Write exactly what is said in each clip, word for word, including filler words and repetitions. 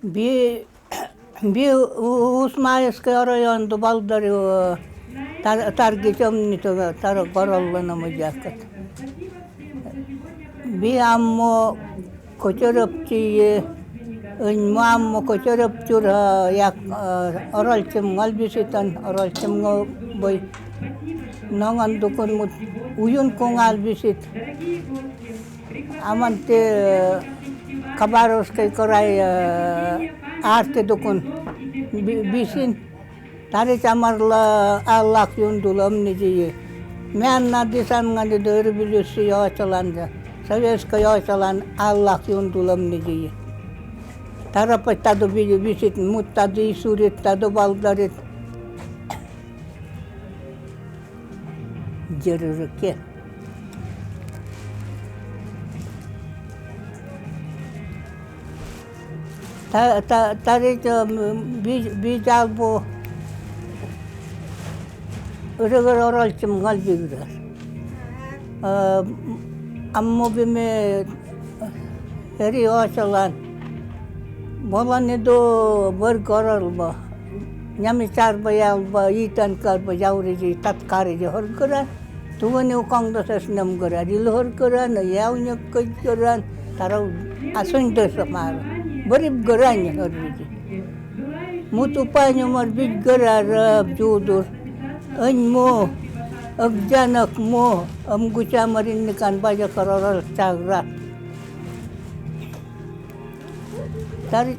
Би, би Усмаевскӧй районду Балдарья, э, тар-, тарги чомнитӧг, тар гораллана мудякат. Би аммо Кочерӧпчиӧ, ӧньму аммо Кочерӧпчура, э, як, э, оралтчем ньӧл биситан, оралтчем ньӧл бӧй. Ноган дукунмут уюн кунгал бисит. Аман тэ, э, Хабаровскӧй край, э, Арки дукун би-, бисин. Тарич амарлы аллак юндулӧмнидзийи. Менам десанганида революция ачалан да, советскӧй ачалан аллак юндулӧмнидзийи. Тарапач тадзи би-, бисит, мут тадзи Исурит, тадзи Балдарит. Деревке. Та-, та-, тарич, э, м, би-, би жалбу регер оралтчем ньӧл биграр. Э, м, аммо би ме, э, эри ачалан. Боланидо бӧр горалбу. Нямисар бӧй алба, итан кар бӧй, явридзи, тат каридзи хор гора. Тугӧн и укандас эснем гора, рил хор гора, но явнек кӧть гора, тарав асуньдӧсӧ мар. Бӧриб гора ни хорвидзи. Мут упаньӧ мар, бить гора раб, дзудур. Ӧньму, ӧгзьӧн ӧкму, ӧм гусямӧр инникан базьӧ кор оралтчагра. Тар-,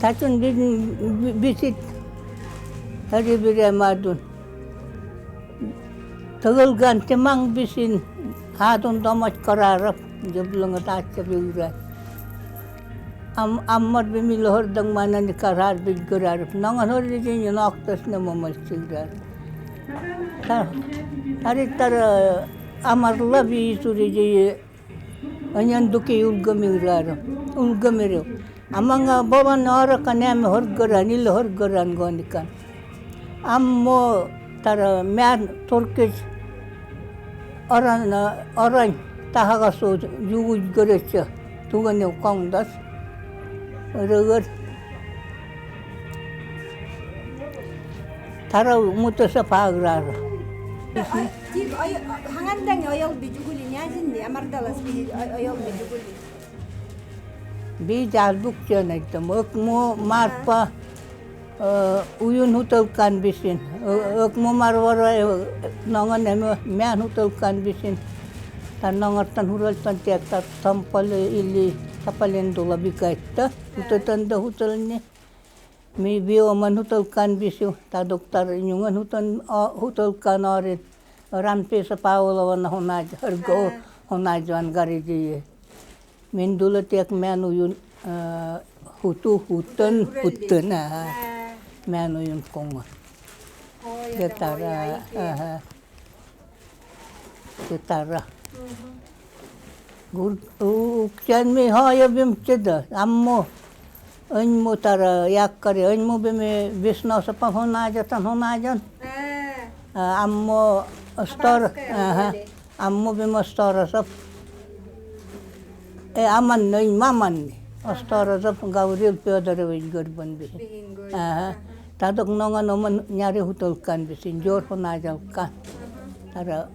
татшӧм би-, би-, бисит, тар и бирӧ мадун. Тӧгылган тиманг бисин, адун домас карараб, дзеб лунга татчӧ биград. Ам-, аммар би милы хор дагмана ни карар, биграраб. Ноган хорвидзи ни ногтӧс ни мумӧс чиград. Та-, тарич тар, э, амарлы би Исуридзи, Ӧньӧн дуки улгӧмирав, улгӧмирав. А мангад болан аракан, ами хор гора, нилы хор гора гоникан. Аммо тар меан туркич аран, аран тахагасуд югыд гӧрӧдчӧ, тугӧн и укандас. Регер. Тарав мутӧсап аграр. Тип ай-, хангандани оёл би дзугули, нязинни, амардалас би ой-, оёл би дзугули. Би жалбук чонайтам. Ӧкму марпа, э, уюн хутӧлкан бисин. Э, ӧкму марвара, э, ноган эм меан хутӧлкан бисин. Тар ноган артан хуралтан тек тар тампали или тапалин дула бикайтта. Хутӧтан да хутӧлни. Ми би омӧн хутӧлкан бисим, та доктор нюмӧн хутӧн-, а, хутӧлкан арин. Ранписа Павлова на хунадз, хырго хунадз ван гаридие. Мин дула тек меан уюн, э, хуту, хутӧн, хутӧн, ага. Меан уюн кома. Ой, это моя идея. Ага. Тара. Гур-, у-, уксянми хайя бимчида, аммо, ӧньму тара, яккари, ӧньму бими веснасапа хунадзатан, хунадзан. А, аммо стар, ага, аммо бими старасап. Э, аман, ӧньму аманни. Старасап Гаврил Фёдорович гырбан бихи. Ага. Тадок ноган омӧн няри хутӧлкан бисин, дзор хунадзалкан. Тара.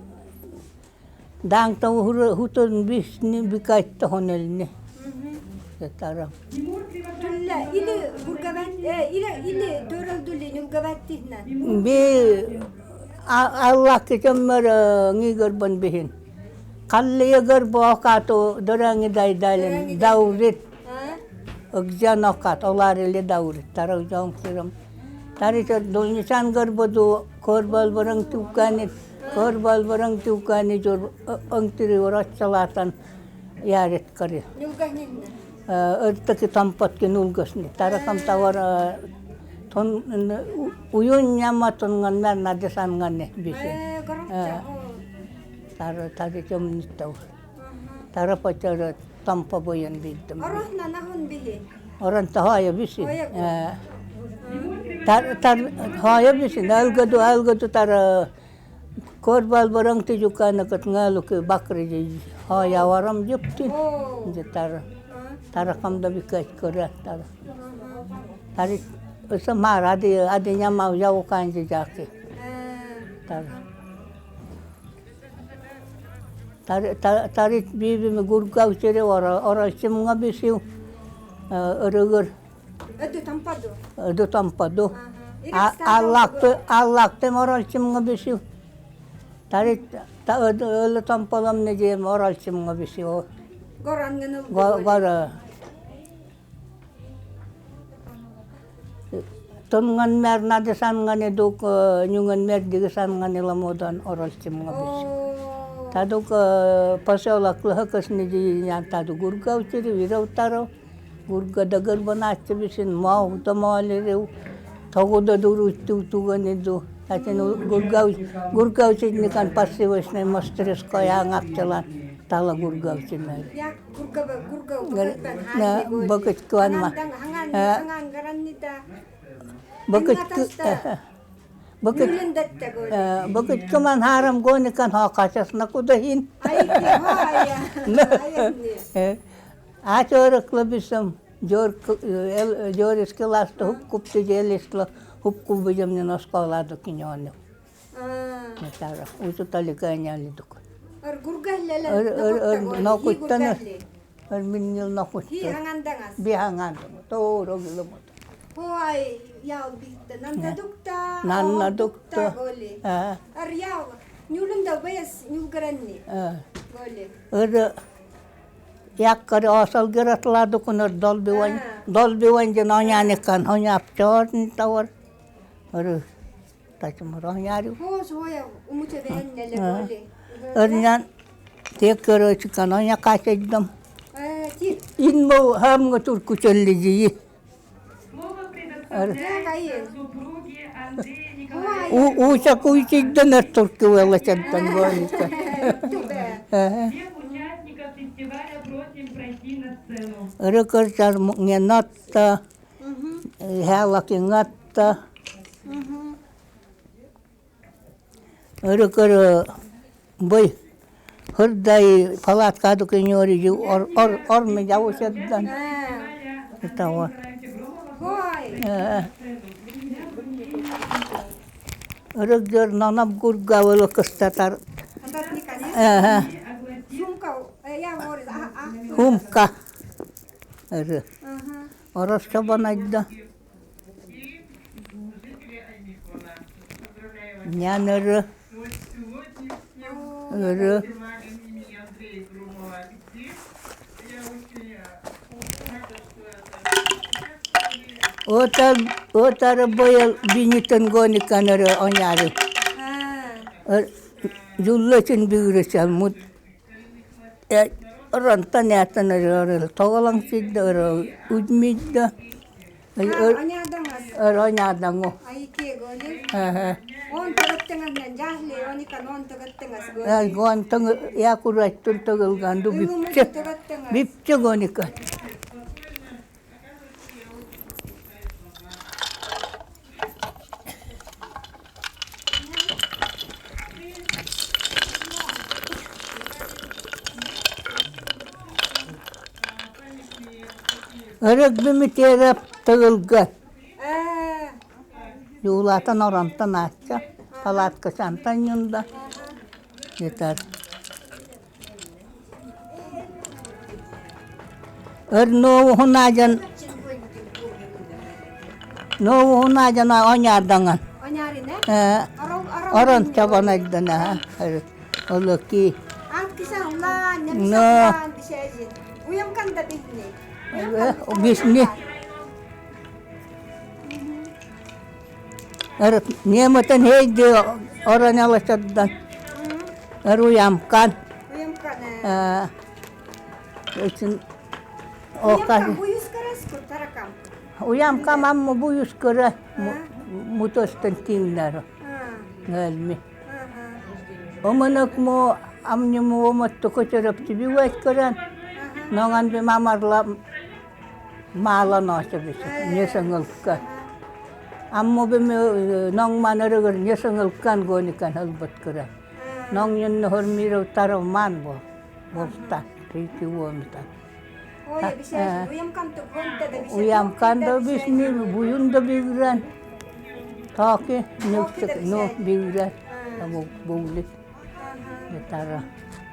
Дангта ухур хутӧн бисни бикайтта хунелни. Тара. Тулла, или гургават-, э, или, или дорал дулин гургаваттина. Би а-, аллахи чоммер, э, ньи гырбан бихин. Каллия гырбу окату дорангидай далин, дорангидай далин. Даурит. А? Эгзян окат, оларили даурит, тара эгзян сирам. Тарича дулничан гырбу ду, кор бал баран тюкани, кор бал баран тюкани дзор, э, ангтири ораччалатан ярит кари. Нюлгахнина. Э, эртаки тампотки нюлгасни. Таракам тавар, э, тон, н-, у-, уюн няма тонган мер на десанган не биси. Э, городца, э, о. Тара, тара чомниттав. Тара патара тампа боян биддам. Орохна нахон бихи? Оран та хая биси. Хая гу. Э, тар-, тар-, хая биси, налгаду, алгаду тара кор бал баран тиджукана кат нгалуки бакри хая варам дзебтин. О. Дзе тара. А? Таракамда бикаськоря тара. Тарит, ыса мар, ади, ади нямав жаву кандижаки. Тара. Тар-, та-, тарит бибими Гурга учере ора-, оралчимнга бишив, э, ырыгыр. Ӧдү Тампаду. Ӧдү Тампаду. Ага. А, аллахты, аллахтым оралчимнга бишив. Тарит, та, ӧд-, Ӧдү Тампалам неджем оралчимнга бишив. Горан гыныл. Го-, гора. Туннган мер надисаннгани дук, э, нюнган мер дигисаннгани ламодан оралчимнга бишив. О. Тадук, э, посёлоклы хакас неджи ян таду Гурга учерив, ирав тарав. Гурга дагыр бан ачча бишин, мавта мали ирив. Тогуда дур уттив тугани ду. Татин у-, Гурга уч-, Гурга учредникан пасивочной мастерской ангапчалан тала Гурга учимер. Гурга ба, Гурга бакыт бан, на, ханни бакыт куанма. Ханган, ханган, э, ханган гараннида. Бакыт ку-, э, бакыт, э, бакыт куман харам гоникан хакасяс на куда хин. Ай, ки, ха, ая. Ая, не. Э, а чорыклы бисам, жор к-, э, эл-, жорис класста хупкупти, желисло хупкуп бижамни но школаду кинёни. А. Метара, учу таликаня лидук. Эр гургалле, эр, эр, эр, нокуттан, нокуттан, эр миннил нокуттан. Хи хангандангас. Би хангандангас. Торо гилумут. Ой, ял битта, нанна дукта, нанна дукта голи. А. Эр ял, нюлюнда бэс, нюлгаранни. А. Голи. Эр яккари осал герат ладукунар долбивань, а, долбивань дин оняникан, оняп чорни тавар. Эр. Татьмура оняри. Хо, соя, умуча веннеле голи. Эр нян, тек, короче, каноня качеддам. Э, ти. Инмо хамга турку чоллидии. Эр. Я, каен. У-, уча куйчиддам эр турку вела чаддан голи. Тубе. Ага. Эр кор чар м-, нге натта. Мгм. Э, хялаки натта. Мгм. Эр кор бай. Хурдай палатка дук нёри жи ор-, ор-, ормидя усяддан. А. Итого. Ой. Э. Эр жор нанаб гурга вэлэ кыстатар. Ага. Сумка, э, я говорю, а, а. Сумка. Эр. Ага. Орос чабанайда. Нян эр. Эр. Отар, отар боел бинитэн гоникан эр оняри. Эр, жуллэчин бигрэсэл мут. Э, рантан ятан эр, эр, тоголан сидда, эр, удмидда. Эр, эр, онядан ас. Эр, онядан о. Ай, ке голи. Ага. Он тагаттан ас нан жахли, оникан он тагаттан ас голи. Ай, гон таг-, я кураттун тагылган ду. Ылумы бипче. Тагаттан ас. Бипче гоникан. Ырык бими терап тыгылгы. Э. Юлатан оронтон ачча. Палатка чантан нюнда. Етер. Эр нову хунажан, нову хунажан оняаданган. Оняри, не? Э, орон, орон чабанайдан, а, эр, олоки. Ат кисан улан, нем кисан улан, бишежин. Уямканда бисни. Э, бисни. Эр, немэтэн хейди оронялашаддан. Эр уямкан. Уямкан, э. Э, эчин ока. Уямкан буюскарас кур таракам. Уямкам амма буюскара. Му-, мутостан тииннара. Нэлми. Оманак му амни му оматту кочорапти бивайт каран. Нонган би мамарла Мала нааша бисэ, несэнгылка. Амма бимэ, э, нонг ман ырыгыр несэнгылкан гоникан хылбыт кыра. Нонг нюннэ хормиров тарав ман бол. Болта, тейки вомита. Ой, бисьнасин, уямкантук, уямкантук бисни, буюн да бигран. Таки, нюксек, но бигран. Тамо бовлит. Ага. Тара.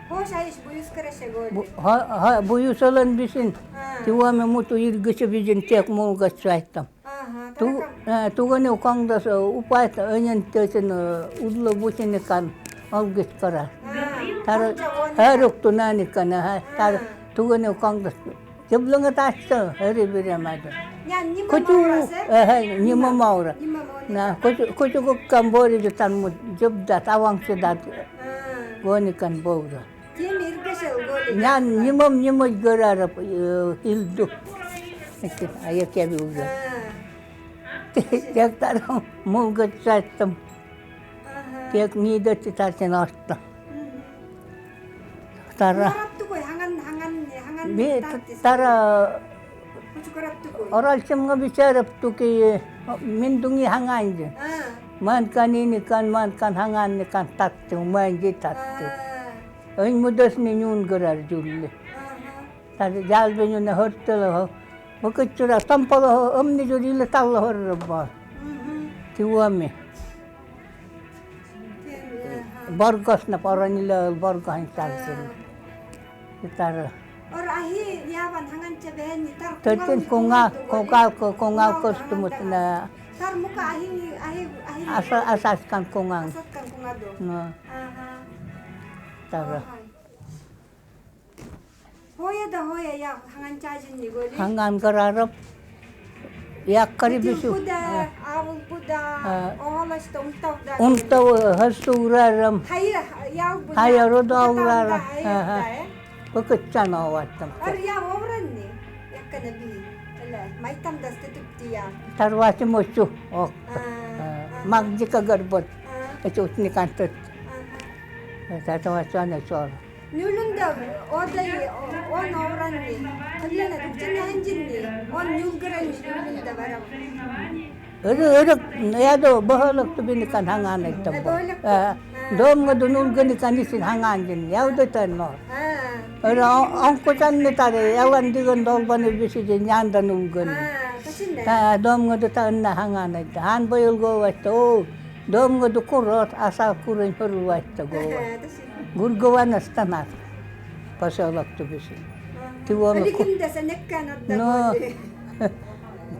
Хо шайш буюс караше голи. Бу-, ха, ха, буюс алан бисин. А. Тиуаме муту иргыше бизин тек мулгас шайтам. Ага, ту-, таракан. Э, тугане укандас, э, упайт, энен тесен, э, удло бусиникан, алгис карас. А, тара, конча вон. Э, руктунаникан, ага, тара, а. Тугане укандас. Зэблэнгыт ачча, эри бирем адя. Нян нима маура, сэр? Эһе, нима маура. Нима маура. На, кучу, кучу куккан бори жо тан му, зэбдат, авангшидат. А. Гоникан бовра. Тиим иргэшэл голи. Нян нимам, нимам гэраараб, э, илду. Эки, ая кеби уже. А. Тек тара мулгат шайттам. Ага. Тек нидати татин артта. Мгм. Тара. Куараптугой, ханган, ханган, ханган би тартис. Тара. Кучу куараптугой. Оралчымга бичараптуки, мин дунги ханганжи. А. Манкан иникан, манкан ханганникан татти, уманжи татти. А. Эн мудасни нюн гэраар жюлли. Ага. Тара жалбинюна хортала хо. Бакаччура тампала хо, омни жюрила талла хоррабба. Мгм. Тиуами. Тиуами, аха. Боргосна поранила, боргоһон талсин. А. Тара. Ор ахи яван ханганча бэни тар. Тэтин кунга, кунга, кунга костумутна. Тар мука ахи, ахи, ахи. Аса, асаскан кунга. Асаскан кунга до. Но. Аха. Тара. Аха. Хойо да хойо я ханганчажинни голи. Ханган гэраараб. Яккари биши. Тэтин худа, абул худа, оһолошто унтав да. Унтав, хасуураарам. Хайя, ял буда. Хайя родо авраарам. Аха. Бакаччан оваттам. Ар я овранни. Яккана би. Эла, майтам дас тэтүкти я. Тарвати мочу. Ок. А, а. Магдика гэрбэд. А. Эти утникан тэт. Аха. Татавачана чор. Нюлюндэ одай, он овранни. Кыллена дукчина ханжинни. Он нюлгэранни нюлюндэ барам. Ыры, ыры, ядо бохолок тубиникан ханганайтам. Э, бохолок. Э, домгоду нюлгэникан исин ханганжин. Явдатан но. А. Ыры, он, онкутанни тари, ялан дигэн долбани бишижи нянда нюлгэни. А, ташинна. Та домгоду та ынна ханганайта. Ан бэйл говайта, о, домгоду курот, асал курын хурвайта говай. Ташинна. Гургаванастан ат. Посёлок тубиши. Ага. Тиуоно ку-, Алигинда сенеккан адда но голи.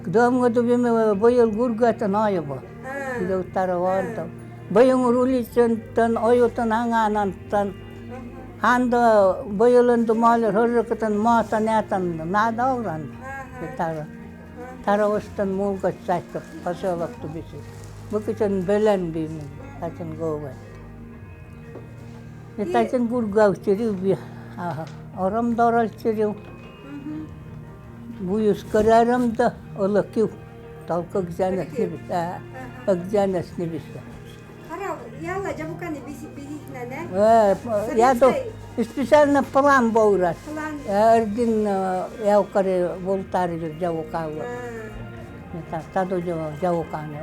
Домгоду биме бэйл гургатан ойобо. А. Идэ утара вантам. А. Бэйл уличантан, оютан, ханганантан. Ага. Ханда бэйлэн думалир хоррокотон, матан, ятан, нада овран. Ага. Тара. Тара остан мулгат сайтта, посёлок тубиши. Бэкэсэн бэлэн бими, ачын говай. Итачин гургав чирив би. Аха. Ором дорал чирив. Мгм. Буюс карарам да олокив. Только эгзянэс нибис. Аха. Эгзянэс нибис. Ара, яла жабукани биси-, бисихнэнэ? Э, ядо специально план боврат. План. Э, эрдин, э, явкари бултари жабукалла. А. Та-, тадо жа-, жабуканы.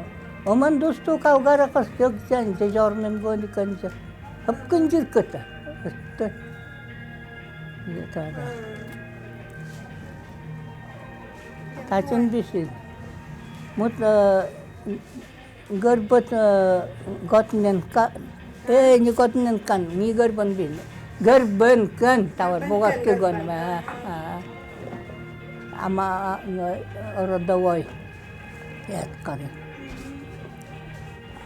Оман дусту калгара кас эгзян, жа жормем гони кэнжэ. Хапкын жирката. Эстэ. Е, тада. Тачин биши. Мут, э, гэрбэд, э, готненка. Э, не готненкан, не гэрбэн бин. Гэрбэнкэн, тавар, бугас кигон, а, а. Ама, а, родовой. Яткари.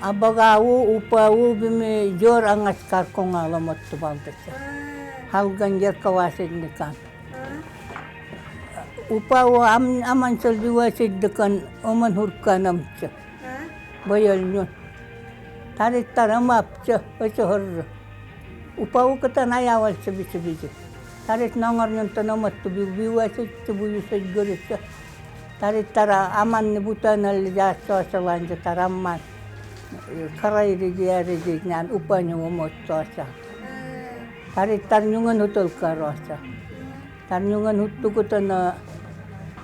Абага уу, упа уу биме жор ангас каркунга ломот тубалдыса. А. Халган ерка васидникан. А. Упа уу ам-, аман сэлби васидникан оман хуркан амча. А. Бэйл нюн. Тарит тара мапча, эчэ хорро. Упа уу кытан аявалча биче бижи. Тарит нонгор нюнтэн омот тубил бивасидча, буюсэд гэрича. Тари тара аманни бутаналли жааччо ачаланжа тара амман. Э, карайри жиари жигнан упани умоччоача. Тари тар нюнген хутэлкаруача. Тар нюнген хуттугутана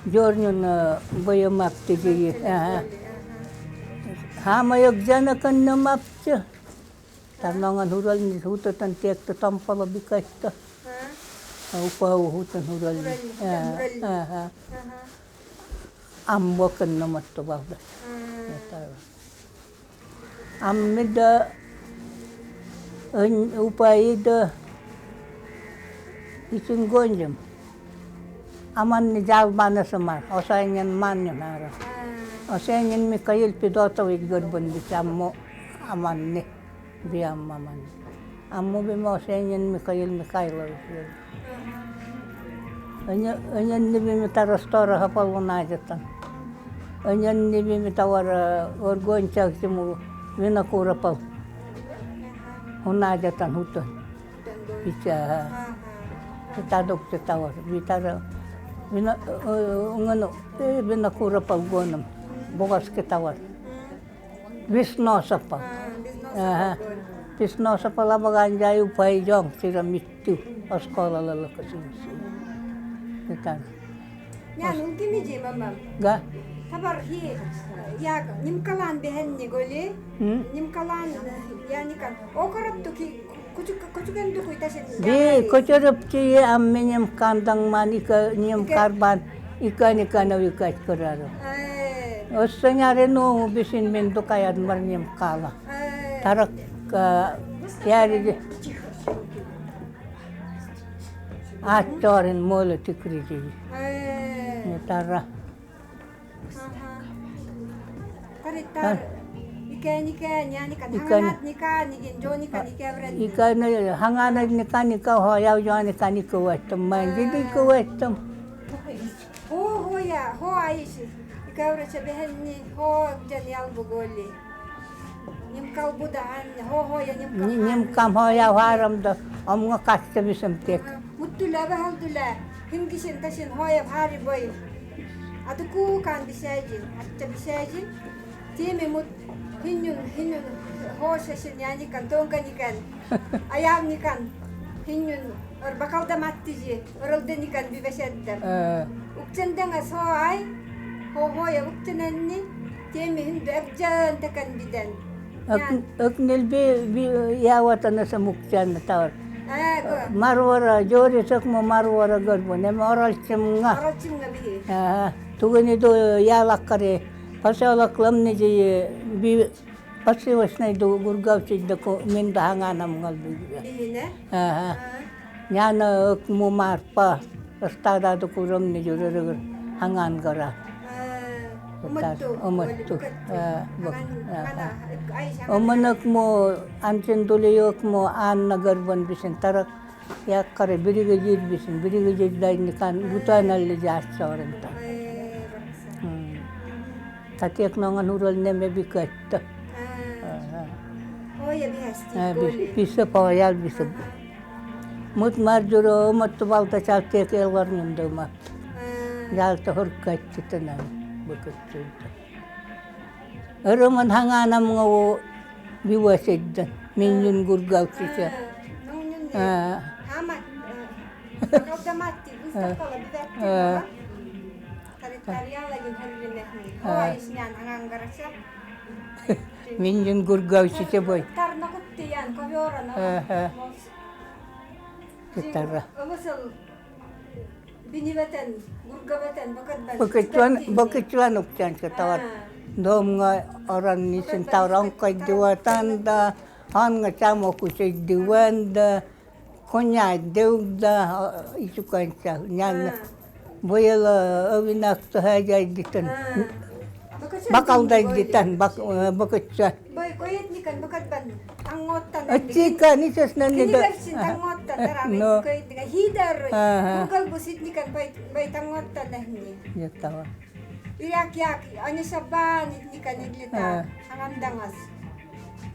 жорнюн, э, бэйл мапча жиги. Аха. Хамай эгзяна кэннэ мапча. Тар нёнгэн хурални хутатан тиэктэ томполо бикэстэ. А? Упаи һутэн һуралльи. Һуралльи, һутэн һуралльи. Аха. Ам бокын номотто балда. М. Ам меда эн упаи да ичингоньем. Аманни жалбанаса мар, Осенин манни нара. М. Осенин Михаил Федотович гырбын бис аммо аманни. Би амма аманни. Аммо би ме Осенин Михаил Михайлович гырбын. Эн-, энэнни би ме тара Стороһа пал Һунадитан. Энэнни би ме тавара, э, Оргончагчим у Винокура пал Һунадитан һутэн. Бича, аха. Тадогто тавар. Би тара Вино-, э, э, унгоно, э, Винокура пал гонэм. Бугаски тавар. Весносов пал. А, Весносов пал. Аха. Весносов пал Абаганжай упаи жон, сира митту. Осколаллы косинси. Итан. Нян, ун кимиджи мама. Га? Табар хи, э, яг, нимкалан бэһэнни гү ли? М? Нимкалан, э, яникан. Окороп туки, кучук-, кучукен дукуй ташин. Ди, яна кочорып чи, ам миним кандангман, ика, ним Ика. Карбан, ика, ника, но ика, чкырару. Э. Оссеняре, ну, бисин мин дукаяд мар нимкала. Э. Тарак, э, яри, аччорин мөлө тикриджи. Э. Не тара. Аха. Тариттар. А? Икэн, икэн, яникан. Икэн. Һанганад никан, икэн, жо никан, икэн вред. Икэн, һанганад никан, икэн һояв, жо никан, икэн вред. Ман, а, жиди икэн вред. Хо, хо я, хо айши. Икэн вред чебеһэнни, хо, жан ял буголи. Нимкал будаһан, хо, хо я нимкам. Ни-, нимкам һояв һарамда, омнга касча бисэм тек. А, муттула баһалдула. Хингишин ташин һояв һари бой. Адуку кан бисяжин, атта бисяжин. Теми мут хинюн, хинюн, һошашин яникан, тонганикан, аявникан, хинюн, ор бакалдаматтижи, оролдоникан би бэшэддэм. Э. Укчэндэнгэ со ай, һо-, һоя укчэнэнни, теми хинду эбжэн тэкэн бидэн. Ок-, окнил би, би, яватанаса мукчан тавар. Э, го. Марвара, жори сокмо Марвара гырбын, эм оралчимнга. Оралчимнга бихи. Ага. Тугини ду ялаккари, посёлок Лымниджи би посылочнойду гургавчигда ку-, минда һанганам нгалбига. Бихи, не? Ага. Ага. Няна ыкму марпа, ыстада дуку Лымниджи рырыгыр һангангараа. Ага. Ымыдту, ымыдту. Ымыдту. Ага, бак-, ага. Ымын ыкму, анчын дули ыкму Анна гырбын бисин тарак, яккари биригыдир бисин, биригыдир дайникан, бутаналли жааччорин та. М. Татек нонган урал неме бикэтта. А. Ага. Ой, я бихасти, а, би-, голи. Бисэ поял бисэ. Ага. Мут мар журо, мут балта чалтек элгар нюмдума. А. Жалта хуркаттитана быкытчута. Ырымын һанганамнга у бивасэддэн. Миннюн гургавчича. А, ну, нюн. А. Хама, э, колдоматти, выставкала биватти, а. Тари-, тарьяла гин харлинэхни. Ха. Ой, иснян һангангараса. Миннюн гургавчича бой. Тарнакутти ян, ковёра, но. Аха. Тара. Ымысыл бини бэтэн, гурга бэтэн, бакат бэн. Бакачуан, бакачуан укчанча тавар. А. Домга оран нисин тавар, онкойдуватан да, анга чамокусэддуван да. Коня девда, ичуканча, нян. А. Боела, э, овинакто хозяйдитан. А. Бакалдайдитан, бак-, э, бакача. Бой, койетникан, бакатбан, танготтан. Аттика, ничего с нами не да. Книгарчин танготтан, тарабай, но. Койетника, хидар. Ага. Гургал буситникан, бой, бой танготтан, нахни. Нет того. Иряк-як, аня сабан, итникан, идлита, а. Һанганданас.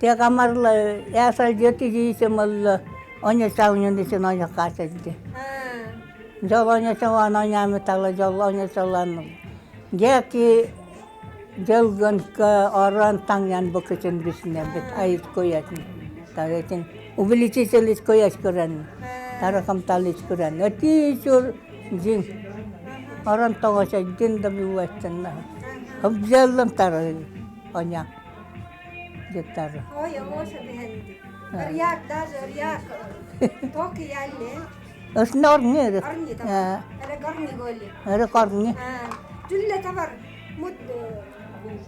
Тек амарла, ясал жэтижи исэмэл, оня савнюн исин оня касэдди. А. Жол оня саван, оня митала, жол оня саван. Жэки жэлгэн кэ орон тангян бэкэсэн бисэнэ бит, а. Айс куясни. Таретин увеличитель ис куяс куран. А. Таракам тал ис куран. Эти чур жин. Ага. Орон тогоса жин да бивэстэн на. Ага. Хабжаллам тара оня. Детар. Ой, ой, шо бихэнди. А. Ряк, даже ряк. Токи ялле. Ошоно орни эрэ. Орни, да. Э. Эрэ орни голи. Эрэ орни. А, тюлле табар мут, э,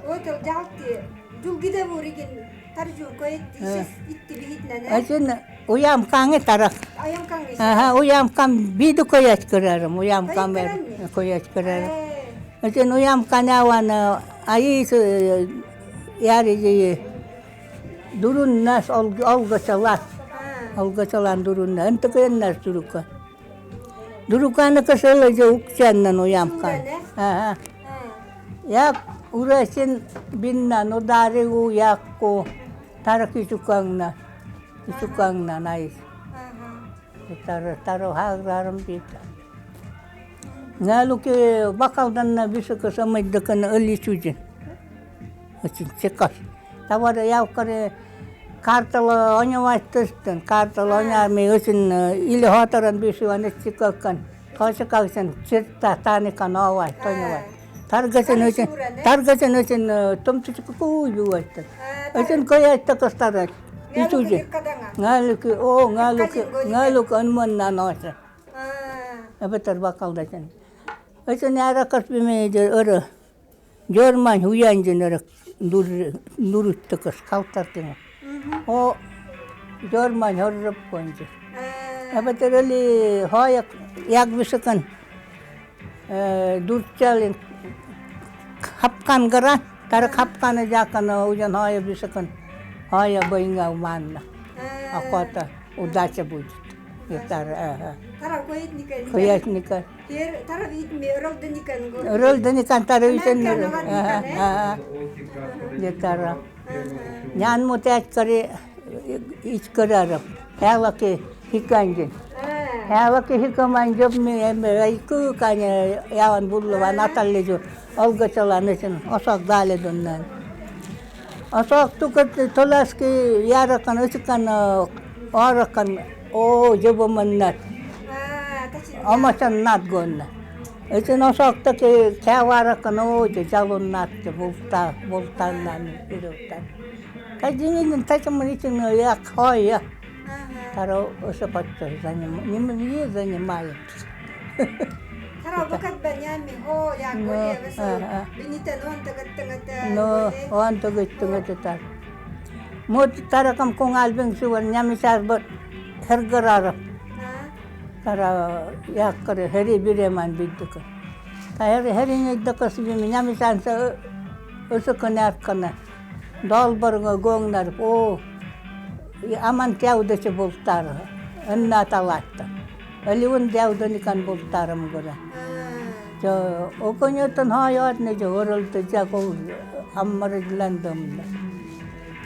отел жалти, жул гиде бур эгин таржу койт, э, ишес итти бихитнене. Эжен уямкаан тарак. Уямкаан. Аха, уямкаан бидэ койяч кырарым, уямкаан бер койяч кырарым. Э. Эжен уямкаан аван, э, айыс, э, яри жи дуруннас ол-, олгочалан. А. Олгочалан дуруннас. Энтэ кыеннас дурука. Дурукаан касэлэжэ уксяннан уямкаан. Шууране? Аха. А. Як урасин биннан удари у якку. Тарак исукааннан. Исукааннан айыс. Аха. Тара, тара хааграрым бита. Нгалуки бакалданна бисыкас амайдакана али сужин. Эшэн секас. Табари явкари карталы онёвайтыстын, карталы онёвайтмы эшэн, э, илэ хоторон бисыван эшэн секаакан. Хошекагсэн чирта таникан овай, тонёвай. Таргасэн эшэн, таргасэн эшэн, э, томточка куй бивайтын. Эшэн койяйтакас тарас. Исужи. Нгалуки, о, нгалуки, нгалуки онмонна ноша. Эбэтэр бакалдасэн. Эшэн яракас бимэ ӧрө. Жормань уянжын эрэ дур-, дуруттакас калтартына. О, жормань хоржопконжы. Эбэтэр али хойяк яг бисыкын, э, дурчалын хапкан гара, тарак хапканы жакана уян хойя бисыкын, хойя бынгав манна. Окота, удача будет. Тара, аха. Тара койяйтника. Койяйтника. Тер-, тара итме, ролдоникан го. Ролдоникан тара итэн. Аха, аха. Де тара. Аха. Нянмут ячкари, ичкарараб. Хялаки хиканжын. А. Хялаки хикаманжаб ми, эм, айку кане яван буллава Наталья жу. Олгочалан эшэн, осок дале дуннан. Осок тукыт толаски яракан, эшэкан, э, оракан, о, жобоманнат. А, тачи. Омашаннат гонна. Эшэн осоктаки кяваракан, о, же жалуннат, же булта, бултаннан, ирутан. Та жингин тачи мынитин як хойя. Ага. Тара эшэ патчо заним-, ним-, не занимаемся. Тара вакат банями, хо, я, но, голе, весо, ага. Бинитэн он тагат тагат, но, голе. Он тагат тагат тар. Мот таракам кунгалбин сувар, нямисар бот хергерараб. А? Тара яккари, хери биреман биддука. Та хери, хери ниддакас бими, нямисанса, э, эшэкэн яркана. Долбарга гонгнар, о, и аман кявдача бултар, энна талатта. Эли вун кявданикан бултарам гора. Жо, оконётон хойётнэ жо, оролто жакол аммарыдландамна.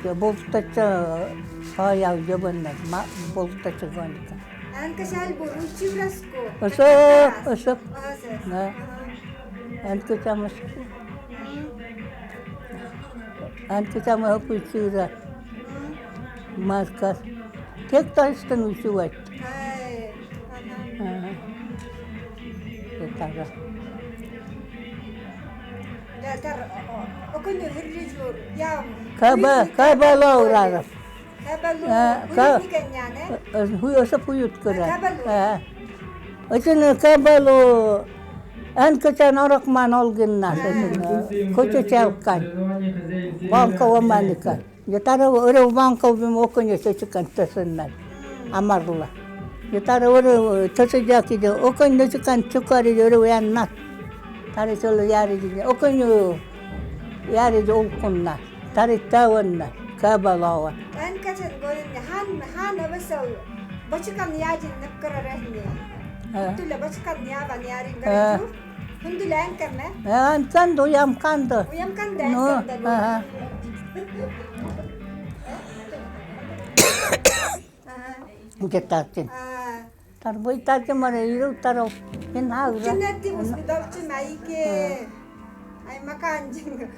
Жо, бултача хойял жобаннар, ма, бултача гоникан. Эн касал буру чивраско. Осо, осо. Осо. Да. Ага. Эн касамас. Эн кытама пучура. Маркас. Тек тайстан усуват. Ай, ага. Ага. Тетара. Тетара, о, о, оконё херрижур, я. Каба, каба лаураров. Кабалу, э, ка-, хуют никаняне? Э, хуй-, осо хуют кыра. Кабалу. Э. Эшэн кабалу, эн кытчан орок ман олгиннас, эшэн, э, кочо чалкан. Банков оманика. Етара оре банков бим оконё сечикан тэсэннай. Амарла. Етара оре тэсэжакиде, оконё сечикан чукари оре вяннат. Тари сэлэ ярыжиде, оконё ярыжи улкуннас. Тари таванна, кабалава. Эн кэтэн горимни, хан, хан авасал, бочкан яжин нэпкэрэрэгни. Э. Тулэ бочкан яван ярин, э, гаражу. Хундулян кэме? Э, эн кэнду, уям кэнду. Уям кэнду, ну, эн кэнду. Ага. Ага. Где-то. А. Тарбой тати маре иру таро. Ин хагра. Чинати мус бидалчи майке. Ай, маканжин.